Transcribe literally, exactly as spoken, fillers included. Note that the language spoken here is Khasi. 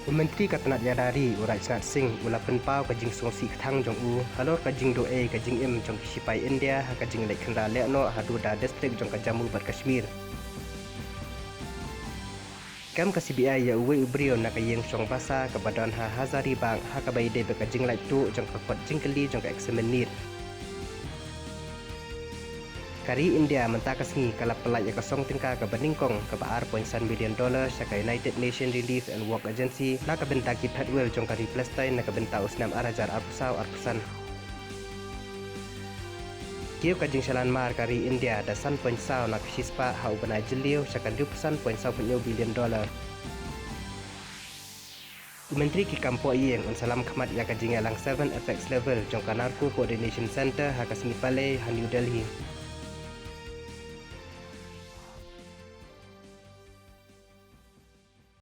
U Myntri ka tnat ïada ri u Rajnath Singh u la pynpaw ka jingsngewsih kthang jong u halor ka jingduh ei ka jingim jong ki shipai India ha ka jingleit khynra lehnoh haduh da district jong ka Jammu bad Kashmir. Kem ka C B I ïa uwei u briew na ka ïing shong basa kaba don ha Hazaribagh ha kaba ïadei bad ka jinglait tuh jong ka kot jingkylli jong ka eksamin NEET. Ka ri India mynta ka sngi ka la pyllait ïa ka song tyngka kaba nyngkong kaba ar point san million dollar sha ka United Nation Relief and Work Agency na ka bynta ki phet will jong ka ri Palestine na ka bynta u snem ar hajar arphew saw arphew san. Kiew ka jingshalan mar ka ri India da san point saw na ka shispah ha u bnai Jylliew sha ka hynriewphew san point saw phew hynñiew billion dollar. U Myntri ki kam poh ïing un sa lam khmat ïa ka jingïalang seven apex level jong ka Narco Coordination Centre ha ka sngi Palei ha New Delhi.